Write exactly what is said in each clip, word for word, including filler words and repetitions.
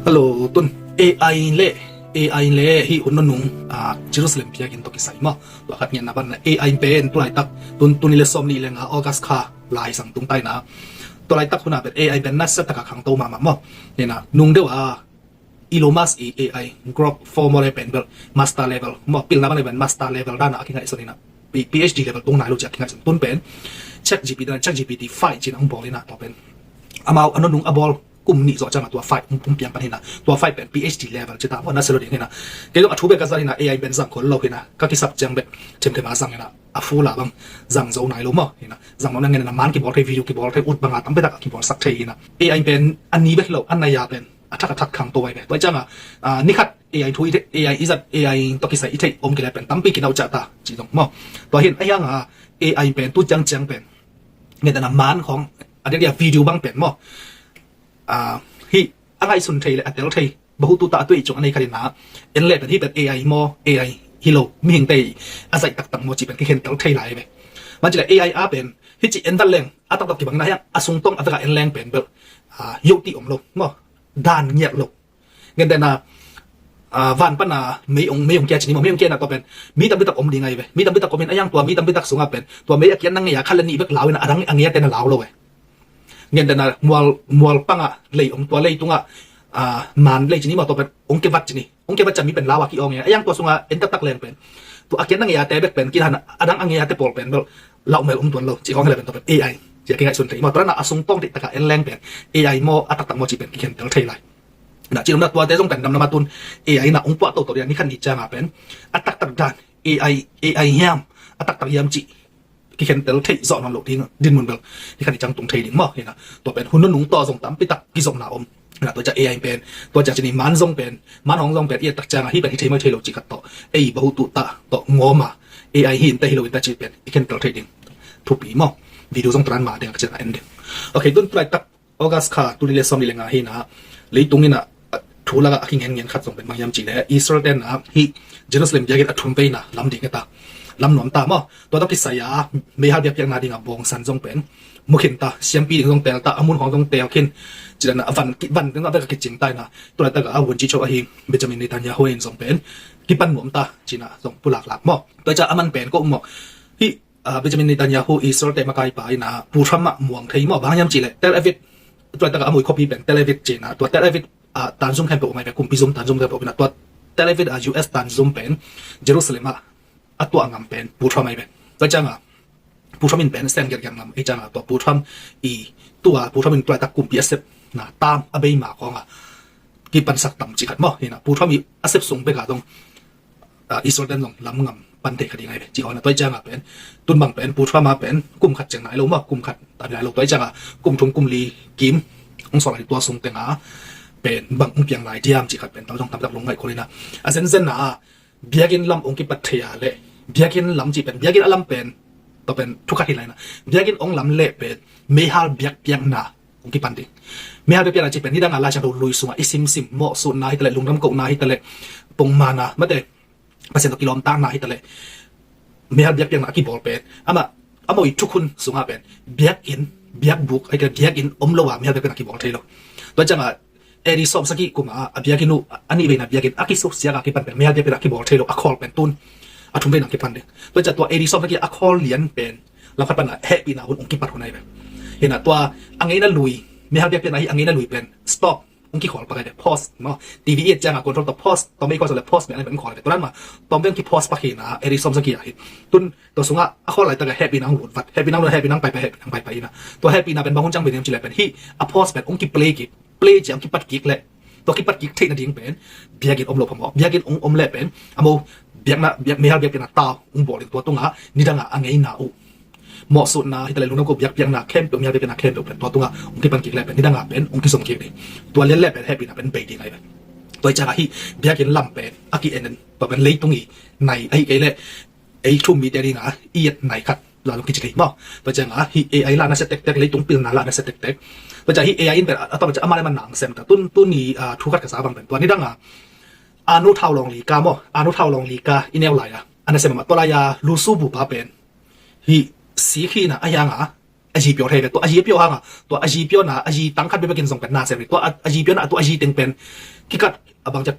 Hello, tun A I le A I le hih hun nunung, ah, Jerusalem biakinn tawh kisai maw. Tua khat ngiatna banna A I pen tulaitak tun tuni le sawm nih le nga August kha lai sang tung taina. Tulaitak huna pen A I pen nasa taka khangto mahmah maw. Nena nung deuh a Elon Musk i A I Grok four maw le pen bel master level maw, pilna bang le pen master level dana a kingaihsun ina, P- PhD level tung nai lo ci a kingaihsun. Tun pen ChatGPT dana, ChatGPT five cina hong bawl ina, tua pen amau a nunung a bawl kum nih zawh cianga tua five hong hong piang pan hina. Tua five pen PhD level cita maw, na selo ding hina. Kei zong a thu bek ka zat hina, A I pen zang khol lo hina, ka kisap ciang bek themthem a zang hina, a full a bang zang zo nai lo maw hina. Zang lo na ngen na man kibawl thei, video kibawl thei, ut banga tampi tak a kibawl sak thei hina. A I pen a ni bek hi lo, a nai a pen a thak a thak khangto ai ve. Tua cianga, ah, nikhat A I thu i theih, A I i zat, A I tawh kisai i theih om kile pen tampi kinau ciah ta ci zong maw. Tua hin a hianga A I pen tu ciang ciang pen ngen dana man khong a dia video bang pen maw. Ah, hih a ngaihsun thei le a tel thei, bahutu ta a tuih cung a nei khat ina, en le pen hih pen A I maw, A I hi lo, mihingte a zaih taktak maw ci pen kikhen tel thei lai ve. Man ci le A I a pen hih ci en vat leng a taktak kibang ina hiang a sungtong a veka en leng pen bel, ah, yoh ti om lo maw, dan ngiat lo. Ngen dena, ah, van pana mei ong, mei ong kia ci ni maw, mei ong kia na tua pen mi tampi tak om ding ai ve. Mi tampi tak om in a hiang tua mi tampi tak sunga pen tua mei a kian na ngei a khat le nih bek lau ina, a dang a ngei a tena lau lo ve. Ngen dena mual, mual panga lei om, tua lei tunga, ah, man lei ci ni maw, tua pen ong kevat ci ni. Ong kevat ci mi pen lau a ki ong e. A hiang tua sunga en taktak leng pen tua a kian na ngei a te bek pen kina a dang a ngei a te pawl pen bel lau mel om tuan lo. Ci hong hele pen tua pen A I ci a kingaihsun thei maw. Tua na a sungtong thei taka en leng pen A I maw, a taktak maw ci pen kikhen tel thei lai. Na ci lom na tuate zong pen damdam a tun A I na ong puah toto dia, nikhat ni cianga pen a taktak dan A I, A I hiam, a taktak hiam ci kikhen tel thei zawh nawn lo ding, dinmun bel nikhat ni ciang tung thei ding maw hina. Tua pen hun nunung tawh zong tampi tak kizopna om. Na tua cia A I pen, tua cia ci ni man zong pen, man hong zong pen i et tak cianga hih pen hi thei maw, hi thei lo ci khat tawh, ei bahutu ta tawh ngawma A I hi in ta hi lo in ta ci pen i khen tel thei ding thupi maw. Video zong turan ma ding a ka ciang a en ding. Ok, tun tulaitak August kha tuni le sawm nih le nga hina, leitung ina, ah, thu laka a kingen ngen khat zong pen bang hiam ci le Israel tena hih Jerusalem biakinn a thum veina lam ding heta, lam nuam ta maw. Tua tawh kisai a meihal biakpiakna dinga bawngsan zong pen mu khin ta, siampi ding zong tel ta, a mun khawng zong tel khin. Ci dana a van, van ding a vek a kicing ta ina, tulaitaka a vunci cho ahi Benjamin Netanyahu in zong pen kipan nuam ta cina zong pulaklak maw. Tua cia a man pen ko maw, hih, ah, Benjamin Netanyahu Israel te makaipa ina Pu Trump ah muang thei maw, bang hiam ci le Tel Aviv, tulaitaka a mui khuapi pen Tel Aviv cina, tua Tel Aviv, ah, tanzum khempeuh mai pen, kumpi zum tanzum khempeuh ina, tua Tel Aviv, ah, U S tanzum pen Jerusalem ah a tuah ngam pen Pu Trump ai pen. Tua cianga Pu Trump in pen sen gerger ngam ei cianga tua Pu Trump i tua Pu Trump in tulaitak kumpi a sepna tam a beima khawnga kipansak tam ci khat maw hina, Pu Trump i a sep sung beka zong, ah, Israel ten zong lam ngam pan thei kha ding ai ve ci hona. Tua cianga pen tun bang pen Pu Trump a pen kum khat ciang nai lo maw, kum khat ta nai lo, tua cianga kum thum kum li kim ong sawlai tua sung tenga pen bang ong piang lai diam ci khat pen tau zong tamtak lungngaih khol ina. A zenzenna a biakinn lam ong kipat thei a le, biakinn lam ci pen, biakinn a lam pen, tua pen thukhat hi lai na. Biakinn ong lam le pen meihal biakpiakna ong kipan ding. Meihal biakpiakna ci pen nidanga Lai Siangtho lui sunga i simsim, mawhsutna hi ta le, lungdam kohna hi ta le, pongmana mate, Pasian tawh kilawmtakna hi ta le, meihal biakpiakna a kibawl pen ama, a mawh i thukhun sunga pen biakinn, biakbuk, ai ka biakinn om lo a meihal biakpiakna kibawl thei lo. Tua cianga A D sawm sagih kuma a biakinn uh a nih veina biakinn a kisuksiaka kipan pen meihal biakpiakna kibawl thei lo, a khawl pen tun a thum veina kipan ding. Tua cia tua A D sawm sagih a khawl lian pen lamkhat pana hehpihna hun ong kipat hun ai pen. Hina tua a ngeina lui, meihal biakpiakna hi a ngeina lui pen stop ong kikhawl pak ai pen, pause maw. T V i et cianga control tawh pause, tawm ei khawl le pause pen ong khawl ai pen. Tua dan ma tawm veng kipause pak hina A D sawm sagih a hi. Tun tua sunga a khawl laitaka hehpihna ong vut vat, hehpihna ong, hehpihna ong paipai, hehpihna ong paipai hina. Tua hehpihna pen bang hun ciang pen hiam ci le pen hih a pause pen ong kiplay kik, play ciang kipat kik le, tua kipat kik theih nading pen biakinn om lo phamawh, biakinn ong om le pen a mo biakna, biak, meihal biakpiakna tau ong bawl ding, tua tunga nidanga a ngeina uh, mawhsutna hi ta le, lungdam ko biakpiakna khempeuh, meihal biakpiakna khempeuh pen tua tunga ong kipan kik le pen nidanga pen ong kizom kik ding. Tua lian le pen hehpihna pen bei ding ai pen. Tua cianga hih biakinn lam pen a ki-en, tua pen leitung i nai ahi kei le ei thum mite dinga i et nai khat la zong kici thei maw. Tua cianga hih A I la nasia tektek, leitung pilna la nasia tektek. Tua cianga hih A I in pen a, a tawm ciang ama le man nang sem ta. Tun, tuni, ah, thu khat ka sa bang pen tua nidanga a nu thau lawng li ka maw, a nu thau lawng li ka i neu lai a, a nasem a, tua lai a lusu bupa pen hih sik hina a hianga a zi pio thei ve. Tua a zi pio hanga, tua a zi pio na, a zi tang khat bekbekin zong pen na sem ve. Tua a zi pio na, tua a zi teng pen kikat a bang ciat,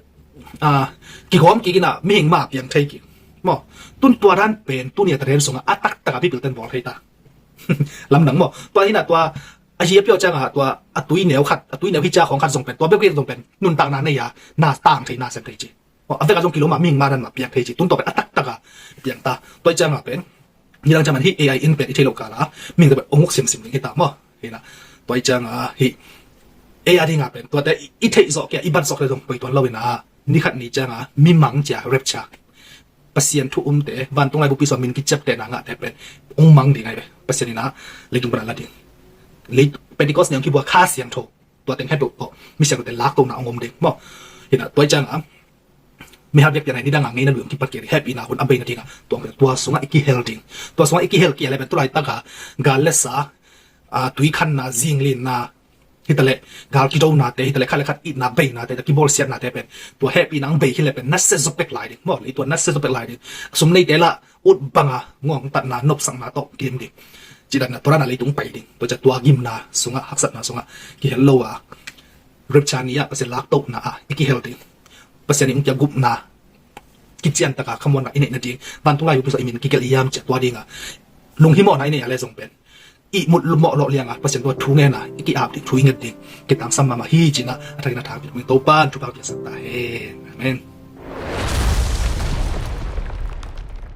a, kigawm kik ina mihing ma piang thei kik. Maw, tun tua dan pen tuni a Thadem sunga a taktak a Bible ten bawl thei ta. Lamdang maw. Tua hina tua a zi a pio cianga tua a tui neu khat, a tui neu hi cia khawng khat zong pen, tua bekbekin zong pen nuntakna nei a, na tang thei, na sem thei ci. A veka zong kiloma mihing ma dan ma piang thei ci. Tun tua pen a taktak a piang ta. Tua i cianga pen nidang ciaman hi A I in pen i thei lo kala mihing pen ong uk simsim ding hi ta maw. Hina tua i cianga hi A I dinga pen tuate i theih zawh kia i bat zawh le zong poi tuan lo ina, nikhat ni cianga mimang cia rapture, Pasian thu umte, vantung lai bupi sua min kiciaptehna ngahte pen ong mang ding ai ve. Pasian ina leitung pana la ding. Lei Pentecost ni ong kibua Kha Siangtho, tua teng het lo tawh mi siangthote laktona ong om ding maw. Hina tua i cianga mihal biakpiakna nidanga ngeina lui ong kipat kei ding, hehpihna hun a beina dinga tua, tua sungah i kihel ding. Tua sungah i kihel kei a le pen tulaitaka gal le sa, a, tui khanna, zinglinna, hitaleh gal kidonate, hitaleh khat le khat itna beinate, kibawlsiatnate pen tua hehpihna ong bei hi le pen nasia zawpek lai ding maw. Lei tua nasia zawpek lai ding. Sum neite lah ut banga ngawngtatna, nopsakna tawh kim ding. Cidanna tua dana leitung pai ding. Tua cia tua gimna sungah, haksatna sungah kihel lo a, rapture ni ah Pasian laktona ah i kihel ding. Pasian in ong kia gupna, kiciantaka khamuanna i neih nading, vantung lai bupi sua i min kigelh hiam cia tua dinga lunghimawhna i neih a le zong pen i mut mawh lawh lianga Pasian tua thu ngena i ki-ap ding, thu i nget ding kitangsam mahmah hi cina a thakin a thang pi Topan thupha piasak ta hen. Amen.